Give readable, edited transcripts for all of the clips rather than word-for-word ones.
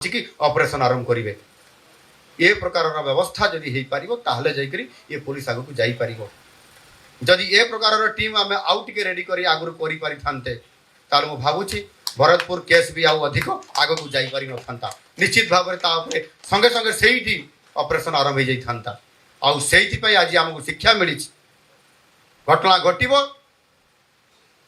ପହଞ୍ଚିକି ଅପରେସନ୍ ଆରମ୍ଭ କରିବେ। ଏ ପ୍ରକାରର ବ୍ୟବସ୍ଥା ଯଦି ହେଇପାରିବ, ତାହେଲେ ଯାଇକରି ଏ ପୋଲିସ ଆଗକୁ ଯାଇପାରିବ। ଯଦି ଏ ପ୍ରକାରର ଟିମ୍ ଆମେ ଆଉ ଟିକେ ରେଡି କରି ଆଗରୁ କରିପାରିଥାନ୍ତେ, ତାହେଲେ ମୁଁ ଭାବୁଛି ଭରତପୁର କେସ୍ ବି ଆଉ ଅଧିକ ଆଗକୁ ଯାଇପାରିନଥାନ୍ତା। ନିଶ୍ଚିତ ଭାବରେ ତା ଉପରେ ସଙ୍ଗେ ସଙ୍ଗେ ସେଇଠି ଅପରେସନ୍ ଆରମ୍ଭ ହେଇଯାଇଥାନ୍ତା। ଆଉ ସେଇଥିପାଇଁ ଆଜି ଆମକୁ ଶିକ୍ଷା ମିଳିଛି, ଘଟଣା ଘଟିବ,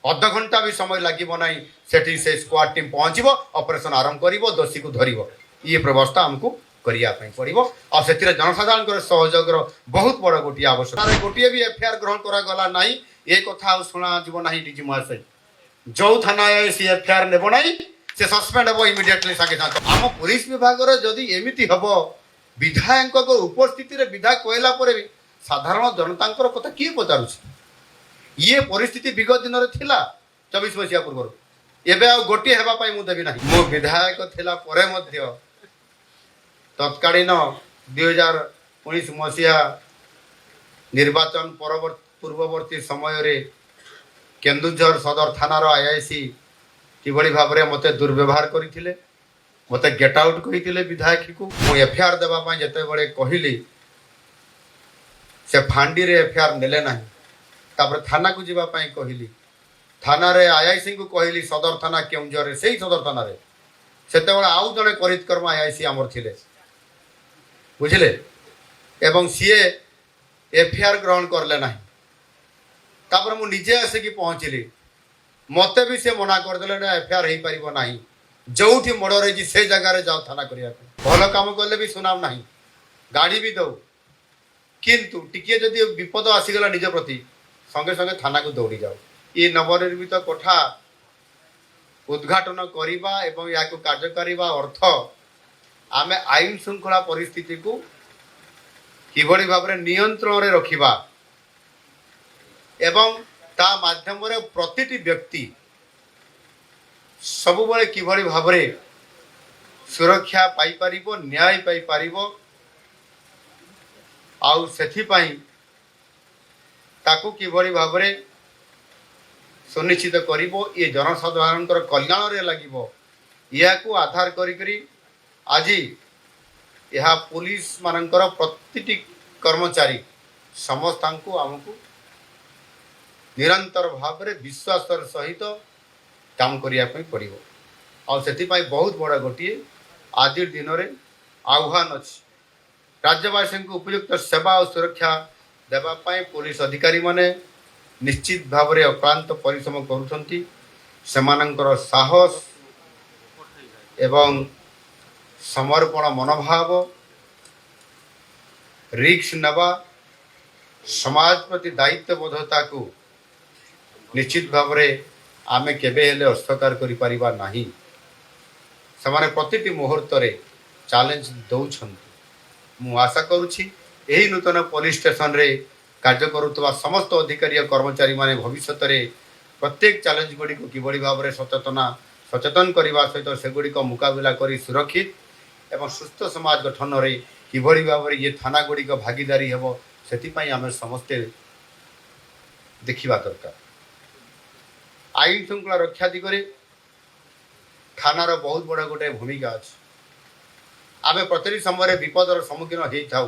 ଅଧଘଣ୍ଟା ବି ସମୟ ଲାଗିବ ନାହିଁ, ସେଠି ସେ ସ୍କ୍ୱାଡ୍ ଟିମ୍ ପହଞ୍ଚିବ, ଅପରେସନ୍ ଆରମ୍ଭ କରିବ, ଦୋଷୀକୁ ଧରିବ। ଇଏ ବ୍ୟବସ୍ଥା ଆମକୁ କରିବା ପାଇଁ ପଡ଼ିବ। ଆଉ ସେଥିରେ ଜନସାଧାରଣଙ୍କର ସହଯୋଗର ବହୁତ ବଡ଼ ଗୋଟିଏ ଆବଶ୍ୟକତା। ଗୋଟିଏ ବି ଏଫଆଇଆର ଗ୍ରହଣ କରାଗଲା ନାହିଁ, ଏ କଥା ଆଉ ଶୁଣାଯିବ ନାହିଁ। ଡିଜି ମହାଶୟ, ଯୋଉ ଥାନା ସେ ଏଫଆଇଆର ନେବ ନାହିଁ, ସେ ସସ୍ପେଣ୍ଡ ହେବ ଇମିଡିଏଟଲି, ସାଙ୍ଗେ ସାଙ୍ଗେ। ଆମ ପୋଲିସ ବିଭାଗର ଯଦି ଏମିତି ହବ, ବିଧାୟକଙ୍କ ଉପସ୍ଥିତିରେ ବିଧାୟକ କହିଲା ପରେ ବି ସାଧାରଣ ଜନତାଙ୍କର କଥା କିଏ ପଚାରୁଛି? ଇଏ ପରିସ୍ଥିତି ବିଗତ ଦିନରେ ଥିଲା 24 ମସିହା ପୂର୍ବରୁ। ଏବେ ଆଉ ଗୋଟିଏ ହେବା ପାଇଁ ମୁଁ ଦେବି ନାହିଁ। ମୁଁ ବିଧାୟକ ଥିଲା ପରେ ମଧ୍ୟ ତତ୍କାଳୀନ 2019 ମସିହା ନିର୍ବାଚନ ପରବର୍ତ୍ତୀ ପୂର୍ବବର୍ତ୍ତୀ ସମୟରେ କେନ୍ଦୁଝର ସଦର ଥାନାର ଆଇଆଇସି କିଭଳି ଭାବରେ ମୋତେ ଦୁର୍ବ୍ୟବହାର କରିଥିଲେ, ମୋତେ ଗେଟ୍ ଆଉଟ୍ କହିଥିଲେ ବିଧାୟକକୁ। ମୁଁ ଏଫଆଇଆର ଦେବା ପାଇଁ ଯେତେବେଳେ କହିଲି, ସେ ଫାଣ୍ଡିରେ ଏଫଆଇଆର ନେଲେ ନାହିଁ। ତାପରେ ଥାନାକୁ ଯିବା ପାଇଁ କହିଲି, ଥାନାରେ ଆଇଆଇସିଙ୍କୁ କହିଲି, ସଦର ଥାନା କେଉଁଝରରେ, ସେଇ ସଦର ଥାନାରେ ସେତେବେଳେ ଆଉ ଜଣେ କରିତ୍କର୍ମ ଆଇଆଇସି ଆମର ଥିଲେ, ବୁଝିଲେ? ଏବଂ ସିଏ ଏଫଆଇଆର ଗ୍ରହଣ କଲେ ନାହିଁ। ତାପରେ ମୁଁ ନିଜେ ଆସିକି ପହଞ୍ଚିଲି, ମୋତେ ବି ସେ ମନା କରିଦେଲେ, ନା, ଏଫଆଇଆର ହେଇପାରିବ ନାହିଁ, ଯୋଉଠି ମର୍ଡର ହେଇଛି ସେ ଜାଗାରେ ଯାଅ ଥାନା କରିବା ପାଇଁ। ଭଲ କାମ କଲେ ବି ସୁନାମ ନାହିଁ, ଗାଡ଼ି ବି ଦଉ, କିନ୍ତୁ ଟିକିଏ ଯଦି ବିପଦ ଆସିଗଲା ନିଜ ପ୍ରତି, ସଙ୍ଗେ ସଙ୍ଗେ ଥାନାକୁ ଦୌଡ଼ି ଯାଉ। ଏ ନବନିର୍ମିତ କୋଠା ଉଦ୍ଘାଟନ କରିବା ଏବଂ ଏହାକୁ କାର୍ଯ୍ୟ କରିବା ଅର୍ଥ ଆମେ ଆଇନ ଶୃଙ୍ଖଳା ପରିସ୍ଥିତିକୁ କିଭଳି ଭାବରେ ନିୟନ୍ତ୍ରଣରେ ରଖିବା ଏବଂ ତା ମାଧ୍ୟମରେ ପ୍ରତିଟି ବ୍ୟକ୍ତି ସବୁବେଳେ କିଭଳି ଭାବରେ ସୁରକ୍ଷା ପାଇପାରିବ, ନ୍ୟାୟ ପାଇପାରିବ, ଆଉ ସେଥିପାଇଁ ତାକୁ କିଭଳି ଭାବରେ ସୁନିଶ୍ଚିତ କରିବ, ଏ ଜନସାଧାରଣଙ୍କର କଲ୍ୟାଣରେ ଲାଗିବ। ଏହାକୁ ଆଧାର କରିକରି ଆଜି ଏହା ପୋଲିସ ମାନଙ୍କର ପ୍ରତିଟି କର୍ମଚାରୀ ସମସ୍ତଙ୍କୁ ଆମକୁ ନିରନ୍ତର ଭାବରେ ବିଶ୍ୱାସର ସହିତ କାମ କରିବା ପାଇଁ ପଡ଼ିବ। ଆଉ ସେଥିପାଇଁ ବହୁତ ବଡ଼ ଗୋଟିଏ ଆଜିର ଦିନରେ ଆହ୍ୱାନ ଅଛି। ରାଜ୍ୟବାସୀଙ୍କୁ ଉପଯୁକ୍ତ ସେବା ଓ ସୁରକ୍ଷା ଦେବା ପାଇଁ ପୋଲିସ ଅଧିକାରୀମାନେ ନିଶ୍ଚିତ ଭାବରେ ଅକ୍ଳାନ୍ତ ପରିଶ୍ରମ କରୁଛନ୍ତି। ସେମାନଙ୍କର ସାହସ ଏବଂ ସମର୍ପଣ ମନୋଭାବ, ରିସ୍କ ନେବା, ସମାଜ ପ୍ରତି ଦାୟିତ୍ୱବୋଧତାକୁ ନିଶ୍ଚିତ ଭାବରେ ଆମେ କେବେ ହେଲେ ଅସ୍ୱୀକାର କରିପାରିବା ନାହିଁ। ସେମାନେ ପ୍ରତିଟି ମୁହୂର୍ତ୍ତରେ ଚ୍ୟାଲେଞ୍ଜ ଦେଉଛନ୍ତି। ମୁଁ ଆଶା କରୁଛି, ଏହି ନୂତନ ପୋଲିସ ଷ୍ଟେସନରେ କାର୍ଯ୍ୟ କରୁଥିବା ସମସ୍ତ ଅଧିକାରୀ ଓ କର୍ମଚାରୀମାନେ ଭବିଷ୍ୟତରେ ପ୍ରତ୍ୟେକ ଚ୍ୟାଲେଞ୍ଜ ଗୁଡ଼ିକୁ କିଭଳି ଭାବରେ ସଚେତନ କରିବା ସହିତ ସେଗୁଡ଼ିକ ମୁକାବିଲା କରି ସୁରକ୍ଷିତ ଏବଂ ସୁସ୍ଥ ସମାଜ ଗଠନରେ କିଭଳି ଭାବରେ ଇଏ ଥାନା ଗୁଡ଼ିକ ଭାଗିଦାରୀ ହେବ, ସେଥିପାଇଁ ଆମେ ସମସ୍ତେ ଦେଖିବା ଦରକାର। ଆଇନ ଶୃଙ୍ଖଳା ରକ୍ଷା ଦିଗରେ ଥାନାର ବହୁତ ବଡ଼ ଗୋଟେ ଭୂମିକା ଅଛି। ଆମେ ପ୍ରତିଟି ସମୟରେ ବିପଦର ସମ୍ମୁଖୀନ ହେଇଥାଉ,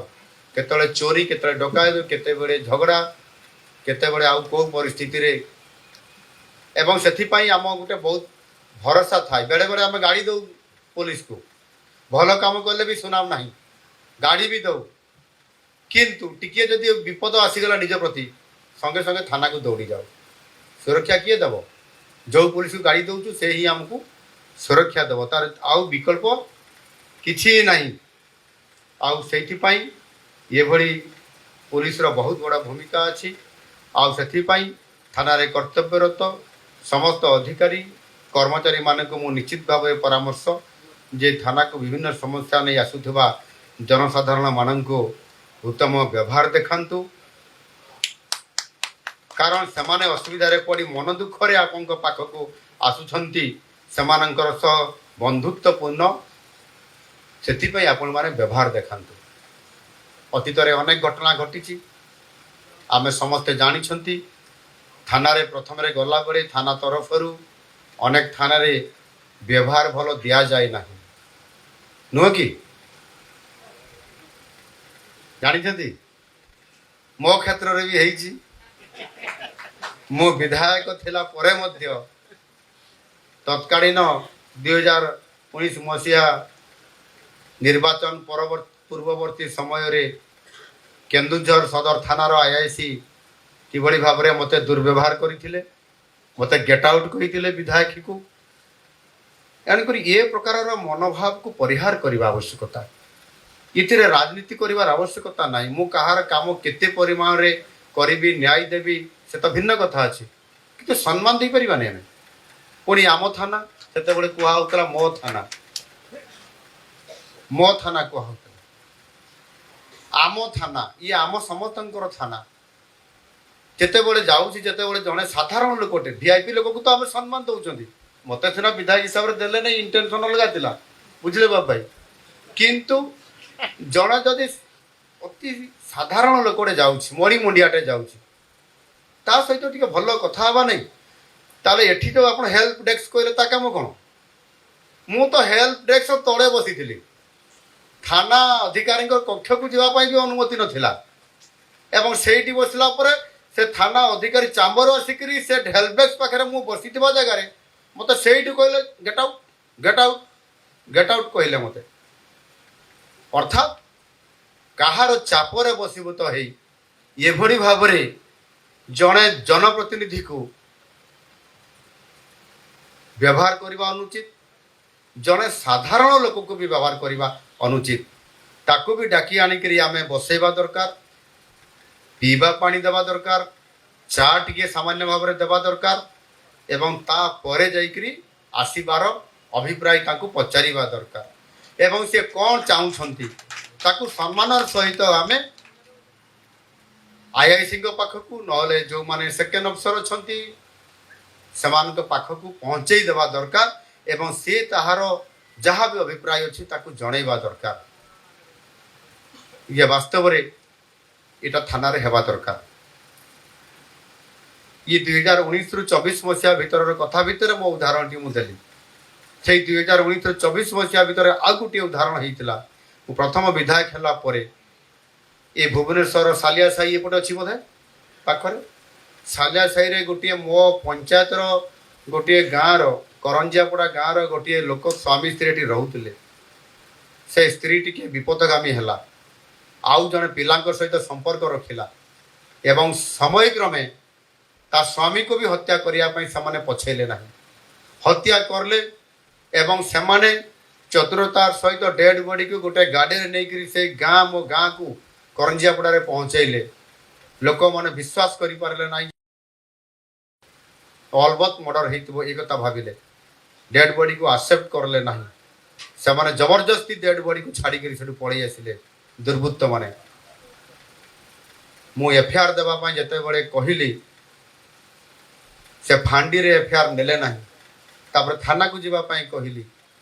କେତେବେଳେ ଚୋରି, କେତେବେଳେ ଡକାୟତ, କେତେବେଳେ ଝଗଡ଼ା, କେତେବେଳେ ଆଉ କେଉଁ ପରିସ୍ଥିତିରେ। ଏବଂ ସେଥିପାଇଁ ଆମ ଗୋଟେ ବହୁତ ଭରସା ଥାଏ। ବେଳେବେଳେ ଆମେ ଗାଡ଼ି ଦଉ ପୋଲିସକୁ, ଭଲ କାମ କଲେ ବି ସୁନାମ ନାହିଁ, ଗାଡ଼ି ବି ଦଉ, କିନ୍ତୁ ଟିକିଏ ଯଦି ବିପଦ ଆସିଗଲା ନିଜ ପ୍ରତି, ସଙ୍ଗେ ସଙ୍ଗେ ଥାନାକୁ ଦୌଡ଼ି ଯାଉ। ସୁରକ୍ଷା କିଏ ଦେବ? ଯେଉଁ ପୋଲିସକୁ ଗାଡ଼ି ଦେଉଛୁ, ସେ ହିଁ ଆମକୁ ସୁରକ୍ଷା ଦେବ। ତାର ଆଉ ବିକଳ୍ପ କିଛି ନାହିଁ। ଆଉ ସେଇଥିପାଇଁ ଏଭଳି ପୋଲିସର ବହୁତ ବଡ଼ ଭୂମିକା ଅଛି। ଆଉ ସେଥିପାଇଁ ଥାନାରେ କର୍ତ୍ତବ୍ୟରତ ସମସ୍ତ ଅଧିକାରୀ କର୍ମଚାରୀମାନଙ୍କୁ ମୁଁ ନିଶ୍ଚିତ ଭାବରେ ପରାମର୍ଶ ଯେ ଥାନାକୁ ବିଭିନ୍ନ ସମସ୍ୟା ନେଇ ଆସୁଥିବା ଜନସାଧାରଣମାନଙ୍କୁ ଉତ୍ତମ ବ୍ୟବହାର ଦେଖାନ୍ତୁ, କାରଣ ସେମାନେ ଅସୁବିଧାରେ ପଡ଼ି ମନ ଦୁଃଖରେ ଆପଣଙ୍କ ପାଖକୁ ଆସୁଛନ୍ତି। ସେମାନଙ୍କର ସହ ବନ୍ଧୁତ୍ୱପୂର୍ଣ୍ଣ, ସେଥିପାଇଁ ଆପଣମାନେ ବ୍ୟବହାର ଦେଖାନ୍ତୁ। ଅତୀତରେ ଅନେକ ଘଟଣା ଘଟିଛି, ଆମେ ସମସ୍ତେ ଜାଣିଛନ୍ତି। ଥାନାରେ ପ୍ରଥମରେ ଗଲାବେଳେ ଥାନା ତରଫରୁ ଅନେକ ଥାନାରେ ବ୍ୟବହାର ଭଲ ଦିଆଯାଏ ନାହିଁ। ନୁହଁ କି? ଜାଣିଛନ୍ତି, ମୋ କ୍ଷେତ୍ରରେ ବି ହେଇଛି। ମୁଁ ବିଧାୟକ ଥିଲା ପରେ ମଧ୍ୟ ତତ୍କାଳୀନ 2019 ମସିହା ନିର୍ବାଚନ ପରବର୍ତ୍ତୀ ପୂର୍ବବର୍ତ୍ତୀ ସମୟରେ କେନ୍ଦୁଝର ସଦର ଥାନାର ଆଇଆଇସି କିଭଳି ଭାବରେ ମୋତେ ଦୁର୍ବ୍ୟବହାର କରିଥିଲେ, ମୋତେ ଗେଟ୍ ଆଉଟ୍ କହିଥିଲେ ବିଧାୟକକୁ। ତେଣୁକରି ଏ ପ୍ରକାରର ମନୋଭାବକୁ ପରିହାର କରିବା ଆବଶ୍ୟକତା। ଏଥିରେ ରାଜନୀତି କରିବାର ଆବଶ୍ୟକତା ନାହିଁ। ମୁଁ କାହାର କାମ କେତେ ପରିମାଣରେ କରିବି, ନ୍ୟାୟ ଦେବି, ସେ ତ ଭିନ୍ନ କଥା ଅଛି, କିନ୍ତୁ ସମ୍ମାନ ଦେଇପାରିବାନି ଆମେ? ପୁଣି ଆମ ଥାନା, ସେତେବେଳେ କୁହା ହଉଥିଲା ମୋ ଥାନା, ମୋ ଥାନା କୁହା ହଉଥିଲା, ଆମ ଥାନା। ଇଏ ଆମ ସମସ୍ତଙ୍କର ଥାନା। ଯେତେବେଳେ ଯାଉଛି, ଯେତେବେଳେ ଜଣେ ସାଧାରଣ ଲୋକଟେ, ଭିଆଇପି ଲୋକକୁ ତ ଆମେ ସମ୍ମାନ ଦଉଛନ୍ତି। ମତେ ସିନା ବିଧାୟକ ହିସାବରେ ଦେଲେ ନାହିଁ, ଇଣ୍ଟେନସନ ଅଲଗା ଥିଲା, ବୁଝିଲେ ବାବୁ ଭାଇ? କିନ୍ତୁ ଜଣେ ଯଦି ଅତି ସାଧାରଣ ଲୋକଟେ ଯାଉଛି, ମରି ମୁଣ୍ଡିଆଟେ ଯାଉଛି, ତା ସହିତ ଟିକେ ଭଲ କଥା ହେବା ନାହିଁ? ତାହେଲେ ଏଠି ଯୋଉ ଆପଣ ହେଲ୍ପ ଡେସ୍କ କହିଲେ, ତା କାମ କ'ଣ? ମୁଁ ତ ହେଲ୍ପ ଡେସ୍କ ତଳେ ବସିଥିଲି। ଥାନା ଅଧିକାରୀଙ୍କ କକ୍ଷକୁ ଯିବା ପାଇଁ ବି ଅନୁମତି ନଥିଲା ଏବଂ ସେଇଠି ବସିଲା ପରେ ସେ ଥାନା ଅଧିକାରୀ ଚାମ୍ବର ଆସିକରି ସେ ହେଲ୍ପ ଡେସ୍କ ପାଖରେ ମୁଁ ବସିଥିବା ଜାଗାରେ ମୋତେ ସେଇଠି କହିଲେ, "Get out, get out, get out" କହିଲେ ମୋତେ। ଅର୍ଥାତ୍ କାହାର ଚାପରେ ବଶୀଭୂତ ହେଇ ଏଭଳି ଭାବରେ ଜଣେ ଜନପ୍ରତିନିଧିକୁ ବ୍ୟବହାର କରିବା ଅନୁଚିତ। ଜଣେ ସାଧାରଣ ଲୋକକୁ ବି ବ୍ୟବହାର କରିବା ଅନୁଚିତ। ତାକୁ ବି ଡାକି ଆଣିକରି ଆମେ ବସେଇବା ଦରକାର, ପିଇବା ପାଣି ଦେବା ଦରକାର, ଚା ଟିକେ ସାମାନ୍ୟ ଭାବରେ ଦେବା ଦରକାର ଏବଂ ତାପରେ ଯାଇକରି ଆସିବାର ଅଭିପ୍ରାୟ ତାଙ୍କୁ ପଚାରିବା ଦରକାର ଏବଂ ସେ କ'ଣ ଚାହୁଁଛନ୍ତି ତାକୁ ସମ୍ମାନର ସହିତ ଆମେ ଆଇଆଇସିଙ୍କ ପାଖକୁ, ନହେଲେ ଯେଉଁମାନେ ସେକେଣ୍ଡ ଅଫିସର ଅଛନ୍ତି, ସେମାନଙ୍କ ପାଖକୁ ପହଞ୍ଚେଇ ଦେବା ଦରକାର ଏବଂ ସେ ତାହାର ଯାହା ବି ଅଭିପ୍ରାୟ ଅଛି ତାକୁ ଜଣେଇବା ଦରକାର। ଇଏ ବାସ୍ତବରେ ଏଇଟା ଥାନାରେ ହେବା ଦରକାର। ଇଏ 2019ରୁ 24 ମସିହା ଭିତରର କଥା ଭିତରେ ମୋ ଉଦାହରଣଟି ମୁଁ ଦେଲି। ସେଇ 2019ରୁ 24 ମସିହା ଭିତରେ ଆଉ ଗୋଟିଏ ଉଦାହରଣ ହେଇଥିଲା। ମୁଁ ପ୍ରଥମ ବିଧାୟକ ହେଲା ପରେ ଏ ଭୁବନେଶ୍ୱର ସାଲିଆ ସାହି ଏପଟେ ଅଛି ବୋଧେ ପାଖରେ, ସାଲିଆ ସାହିରେ ଗୋଟିଏ ମୋ ପଞ୍ଚାୟତର ଗୋଟିଏ ଗାଁର, କରଞ୍ଜିଆପଡ଼ା ଗାଁର ଗୋଟିଏ ଲୋକ ସ୍ୱାମୀ ସ୍ତ୍ରୀ ଏଠି ରହୁଥିଲେ। ସେ ସ୍ତ୍ରୀ ଟିକେ ବିପଦଗାମୀ ହେଲା, ଆଉ ଜଣେ ପିଲାଙ୍କ ସହିତ ସମ୍ପର୍କ ରଖିଲା ଏବଂ ସମୟକ୍ରମେ ତା ସ୍ୱାମୀକୁ ବି ହତ୍ୟା କରିବା ପାଇଁ ସେମାନେ ପଛେଇଲେ ନାହିଁ। ହତ୍ୟା କଲେ ଏବଂ ସେମାନେ ଚତୁରତାର ସହିତ ଡେଡ୍ ବଡିକୁ ଗୋଟେ ଗାଡ଼ିରେ ନେଇକରି ସେଇ ଗାଁ, ମୋ ଗାଁକୁ କରଞ୍ଜିଆପଡ଼ାରେ ପହଞ୍ଚେଇଲେ। ଲୋକମାନେ ବିଶ୍ୱାସ କରିପାରିଲେ ନାହିଁ, ଅଲବତ ମର୍ଡର ହେଇଥିବ ଏ କଥା ଭାବିଲେ। ଡେଡ୍ ବଡିକୁ ଆକ୍ସେପ୍ଟ କଲେ ନାହିଁ। ସେମାନେ ଜବରଦସ୍ତି ଡେଡ୍ ବଡିକୁ ଛାଡ଼ିକରି ସେଠୁ ପଳେଇ ଆସିଲେ ଦୁର୍ବୃତ୍ତମାନେ। ମୁଁ ଏଫଆଇଆର ଦେବା ପାଇଁ ଯେତେବେଳେ କହିଲି, ସେ ଫାଣ୍ଡିରେ ଏଫଆଇଆର ନେଲେ ନାହିଁ। ତାପରେ ଥାନାକୁ ଯିବା ପାଇଁ କହିଲି।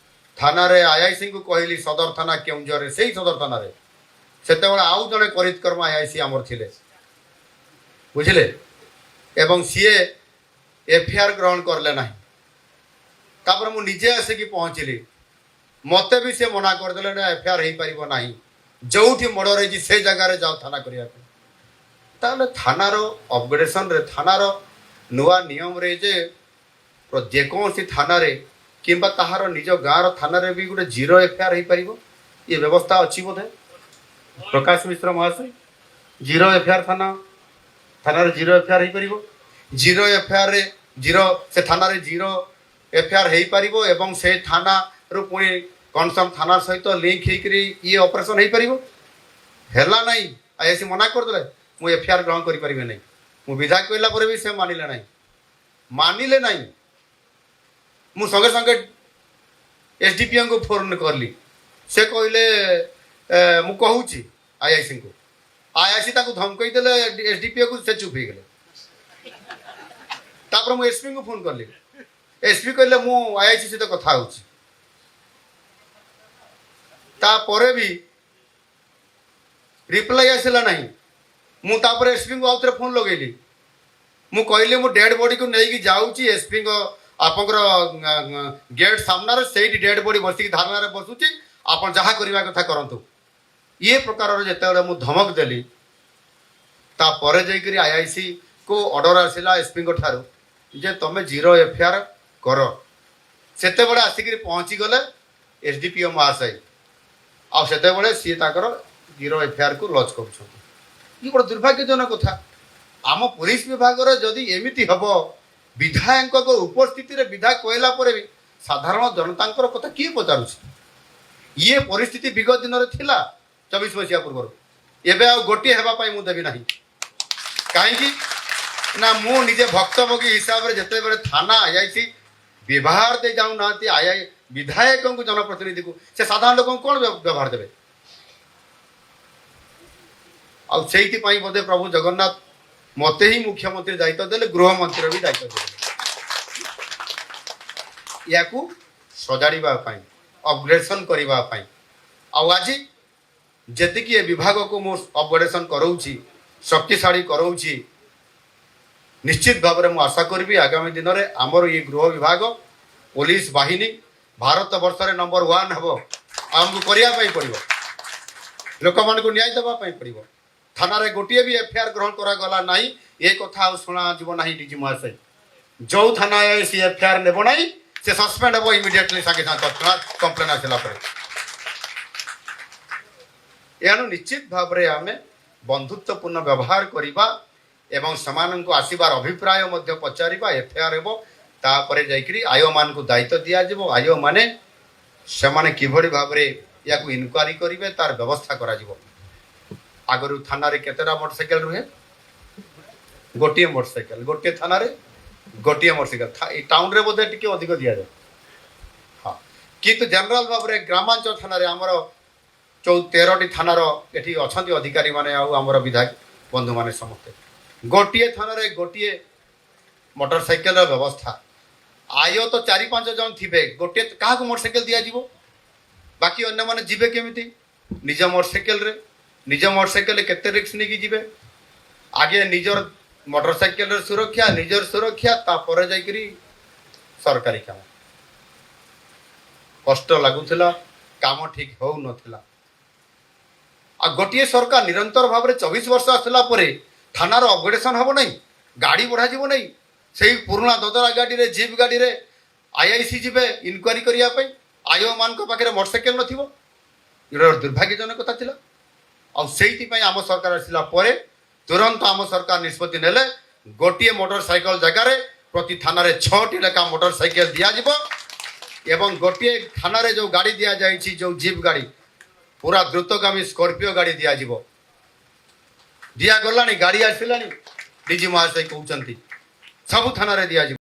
ଥାନାରେ ଆଇଆଇସିଙ୍କୁ କହିଲି, ସଦର ଥାନା କେଉଁଝରରେ, ସେଇ ସଦର ଥାନାରେ ସେତେବେଳେ ଆଉ ଜଣେ କରିତକର୍ମ ଆଇଆଇସି ଆମର ଥିଲେ, ବୁଝିଲେ? ଏବଂ ସିଏ ଏଫଆଇଆର ଗ୍ରହଣ କଲେ ନାହିଁ। ତାପରେ ମୁଁ ନିଜେ ଆସିକି ପହଞ୍ଚିଲି। ମୋତେ ବି ସେ ମନା କରିଦେଲେ, ନା, ଏଫଆଇଆର ହେଇପାରିବ ନାହିଁ, ଯୋଉଠି ମର୍ଡର ହେଇଛି ସେ ଜାଗାରେ ଯାଅ ଥାନା କରିବା ପାଇଁ। ତାହେଲେ ଥାନାର ଅପଗ୍ରେଡେସନରେ, ଥାନାର ନୂଆ ନିୟମରେ ଯେ ଯେକୌଣସି ଥାନାରେ କିମ୍ବା ତାହାର ନିଜ ଗାଁର ଥାନାରେ ବି ଗୋଟେ ଜିରୋ ଏଫଆଇଆର ହେଇପାରିବ, ଏ ବ୍ୟବସ୍ଥା ଅଛି ବୋଧେ, ପ୍ରକାଶ ମିଶ୍ର ମହାଶୟ? ଜିରୋ ଏଫଆଇଆର ଥାନା, ଥାନାରେ ଜିରୋ ଏଫଆଇଆର ହେଇପାରିବ। ଜିରୋ ଏଫଆଇଆରରେ ଜିରୋ, ସେ ଥାନାରେ ଜିରୋ ଏଫଆଇଆର ହେଇପାରିବ ଏବଂ ସେ ଥାନାରୁ ପୁଣି କନସର୍ନ ଥାନା ସହିତ ଲିଙ୍କ ହେଇକରି ଇଏ ଅପରେସନ ହେଇପାରିବ। ହେଲା ନାହିଁ। ଆଇଆଇସି ମନା କରିଦେଲେ, ମୁଁ ଏଫଆଇଆର ଗ୍ରହଣ କରିପାରିବି ନାହିଁ। ମୁଁ ବିଧାୟକ କହିଲା ପରେ ବି ସେ ମାନିଲେ ନାହିଁ, ମାନିଲେ ନାହିଁ। ମୁଁ ସଙ୍ଗେ ସଙ୍ଗେ ଏସ୍ଡିପିଓଙ୍କୁ ଫୋନ୍ କଲି। ସେ କହିଲେ, ମୁଁ କହୁଛି ଆଇଆଇସିଙ୍କୁ। ଆଇଆଇସି ତାକୁ ଧମକେଇ ଦେଲେ ଏସ୍ଡିପିଓକୁ, ସେ ଚୁପ୍ ହେଇଗଲେ। ତାପରେ ମୁଁ ଏସ୍ପିଙ୍କୁ ଫୋନ୍ କଲି। ଏସ୍ପି କହିଲେ, ମୁଁ ଆଇଆଇସି ସହିତ କଥା ହେଉଛି। ତାପରେ ବି ରିପ୍ଲାଇ ଆସିଲା ନାହିଁ। ମୁଁ ତାପରେ ଏସ୍ପିଙ୍କୁ ଆଉ ଥରେ ଫୋନ୍ ଲଗେଇଲି। ମୁଁ କହିଲି, ମୁଁ ଡେଡ୍ ବଡିକୁ ନେଇକି ଯାଉଛି ଏସ୍ପିଙ୍କ ଆପଣଙ୍କର ଗେଟ୍ ସାମ୍ନାରେ, ସେଇଠି ଡେଡ୍ ବଡି ବସିକି ଧାରଣାରେ ବସୁଛି। ଆପଣ ଯାହା କରିବା କଥା କରନ୍ତୁ। ଇଏ ପ୍ରକାରର ଯେତେବେଳେ ମୁଁ ଧମକ ଦେଲି, ତାପରେ ଯାଇକରି ଆଇଆଇସି କୁ ଅର୍ଡ଼ର ଆସିଲା ଏସ୍ପିଙ୍କ ଠାରୁ ଯେ ତମେ ଜିରୋ ଏଫଆଇଆର୍ କର। ସେତେବେଳେ ଆସିକିରି ପହଞ୍ଚିଗଲେ ଏସ୍ଡିପିଓ ମହାଶୟ, ଆଉ ସେତେବେଳେ ସିଏ ତାଙ୍କର ଜିରୋ ଏଫଆଇଆର୍କୁ ଲଞ୍ଚ କରୁଛନ୍ତି। ଇଏ ଗୋଟେ ଦୁର୍ଭାଗ୍ୟଜନକ କଥା। ଆମ ପୋଲିସ ବିଭାଗର ଯଦି ଏମିତି ହେବ, ବିଧାୟକଙ୍କ ଉପସ୍ଥିତିରେ ବିଧାୟକ କହିଲା ପରେ ବି ସାଧାରଣ ଜନତାଙ୍କର କଥା କିଏ ପଚାରୁଛି? ଇଏ ପରିସ୍ଥିତି ବିଗତ ଦିନରେ ଥିଲା 24 ମସିହା ପୂର୍ବରୁ। ଏବେ ଆଉ ଗୋଟିଏ ହେବା ପାଇଁ ମୁଁ ଦେବି ନାହିଁ। କାହିଁକି ନା ମୁଁ ନିଜେ ଭକ୍ତଭୋଗୀ ହିସାବରେ ଯେତେବେଳେ ଥାନା ଆଇଆଇସି ବ୍ୟବହାର ଦେଇ ଯାଉନାହାନ୍ତି ଆଇଆଇ ବିଧାୟକଙ୍କୁ, ଜନପ୍ରତିନିଧିକୁ, ସେ ସାଧାରଣ ଲୋକଙ୍କୁ କ'ଣ ବ୍ୟବହାର ଦେବେ? ଆଉ ସେଇଥିପାଇଁ ବୋଧେ ପ୍ରଭୁ ଜଗନ୍ନାଥ ମୋତେ ହିଁ ମୁଖ୍ୟମନ୍ତ୍ରୀ ଦାୟିତ୍ୱ ଦେଲେ, ଗୃହମନ୍ତ୍ରୀର ବି ଦାୟିତ୍ୱ ଦେଲେ ୟାକୁ ସଜାଡ଼ିବା ପାଇଁ, ଅପଗ୍ରେଡେସନ୍ କରିବା ପାଇଁ। ଆଉ ଆଜି ଯେତିକି ଏ ବିଭାଗକୁ ମୁଁ ଅପଗ୍ରେଡେସନ୍ କରାଉଛି, ଶକ୍ତିଶାଳୀ କରାଉଛି, ନିଶ୍ଚିତ ଭାବରେ ମୁଁ ଆଶା କରିବି ଆଗାମୀ ଦିନରେ ଆମର ଇଏ ଗୃହ ବିଭାଗ, ପୋଲିସ ବାହିନୀ ଭାରତ ବର୍ଷରେ ନମ୍ବର 1 ହେବ। ଆମକୁ କରିବା ପାଇଁ ପଡ଼ିବ, ଲୋକମାନଙ୍କୁ ନ୍ୟାୟ ଦେବା ପାଇଁ ପଡ଼ିବ। ଥାନାରେ ଗୋଟିଏ ବି ଏଫଆଇଆର୍ ଗ୍ରହଣ କରାଗଲା ନାହିଁ, ଏ କଥା ଆଉ ଶୁଣାଯିବ ନାହିଁ। ଡିଜି ମହାଶୟ, ଯେଉଁ ଥାନା ସେ ଏଫଆଇଆର୍ ନେବ ନାହିଁ, ସେ ସସ୍ପେଣ୍ଡ ହେବ ଇମିଡ଼ିଏଟଲି, ସାଙ୍ଗେ ସାଙ୍ଗେ ତତ୍କ୍ଷଣାତ୍ କମ୍ପ୍ଲେନ୍ ଆସିଲା ପରେ। ଏଣୁ ନିଶ୍ଚିତ ଭାବରେ ଆମେ ବନ୍ଧୁତ୍ୱପୂର୍ଣ୍ଣ ବ୍ୟବହାର କରିବା ଏବଂ ସେମାନଙ୍କୁ ଆସିବାର ଅଭିପ୍ରାୟ ମଧ୍ୟ ପଚାରିବା। ଏଫଆଇଆର୍ ହେବ, ତାପରେ ଯାଇକରି ଆଇଓମାନଙ୍କୁ ଦାୟିତ୍ୱ ଦିଆଯିବ। ଆଇଓ ମାନେ ସେମାନେ କିଭଳି ଭାବରେ ୟାକୁ ଇନକ୍ୱାରି କରିବେ, ତାର ବ୍ୟବସ୍ଥା କରାଯିବ। ଆଗରୁ ଥାନାରେ କେତେଟା ମୋଟରସାଇକେଲ ରୁହେ? ଗୋଟିଏ ମୋଟରସାଇକେଲ। ଗୋଟିଏ ଥାନାରେ ଗୋଟିଏ ମୋଟରସାଇକେଲ। ଏଇ ଟାଉନରେ ବୋଧେ ଟିକେ ଅଧିକ ଦିଆଯାଏ, ହଁ, କିନ୍ତୁ ଜେନେରାଲ ଭାବରେ ଗ୍ରାମାଞ୍ଚଳ ଥାନାରେ ଆମର 13ଟି ଥାନାର ଏଠି ଅଛନ୍ତି ଅଧିକାରୀମାନେ ଆଉ ଆମର ବିଧାୟକ ବନ୍ଧୁମାନେ ସମସ୍ତେ। ଗୋଟିଏ ଥାନାରେ ଗୋଟିଏ ମୋଟରସାଇକେଲର ବ୍ୟବସ୍ଥା। ଆୟ ତ 4-5 ଜଣ ଥିବେ, ଗୋଟିଏ କାହାକୁ ମୋଟରସାଇକେଲ ଦିଆଯିବ? ବାକି ଅନ୍ୟମାନେ ଯିବେ କେମିତି ନିଜ ମୋଟରସାଇକେଲରେ? ନିଜ ମୋଟରସାଇକେଲରେ କେତେ ରିସ୍କ ନେଇକି ଯିବେ? ଆଗେ ନିଜର ମୋଟରସାଇକେଲର ସୁରକ୍ଷା, ନିଜର ସୁରକ୍ଷା, ତାପରେ ଯାଇକରି ସରକାରୀ କାମ। କଷ୍ଟ ଲାଗୁଥିଲା, କାମ ଠିକ ହେଉନଥିଲା। ଆଉ ଗୋଟିଏ ସରକାର ନିରନ୍ତର ଭାବରେ 24 ବର୍ଷ ଆସିଲା ପରେ ଥାନାର ଅପଗ୍ରେଡେସନ୍ ହେବ ନାହିଁ, ଗାଡ଼ି ବଢ଼ାଯିବ ନାହିଁ? ସେଇ ପୁରୁଣା ଦଦରା ଗାଡ଼ିରେ, ଜିପ୍ ଗାଡ଼ିରେ ଆଇଆଇସି ଯିବେ ଇନକ୍ୱାରି କରିବା ପାଇଁ, ଆଇଓ ମାନଙ୍କ ପାଖରେ ମୋଟରସାଇକେଲ ନଥିବ। ଏଇଟା ଦୁର୍ଭାଗ୍ୟଜନକ କଥା ଥିଲା। ଆଉ ସେଇଥିପାଇଁ ଆମ ସରକାର ଆସିଲା ପରେ ତୁରନ୍ତ ଆମ ସରକାର ନିଷ୍ପତ୍ତି ନେଲେ, ଗୋଟିଏ ମୋଟର ସାଇକେଲ ଜାଗାରେ ପ୍ରତି ଥାନାରେ 6ଟି ଲେଖା ମୋଟର ସାଇକେଲ ଦିଆଯିବ ଏବଂ ଗୋଟିଏ ଥାନାରେ ଯେଉଁ ଗାଡ଼ି ଦିଆଯାଇଛି, ଯେଉଁ ଜିପ୍ ଗାଡ଼ି, ପୁରା ଦ୍ରୁତଗାମୀ ସ୍କର୍ପିଓ ଗାଡ଼ି ଦିଆଯିବ। ଦିଆଗଲାଣି, ଗାଡ଼ି ଆସିଲାଣି, ଡିଜି ମହାଶୟ କହୁଛନ୍ତି ସବୁ ଥାନାରେ ଦିଆଯିବ।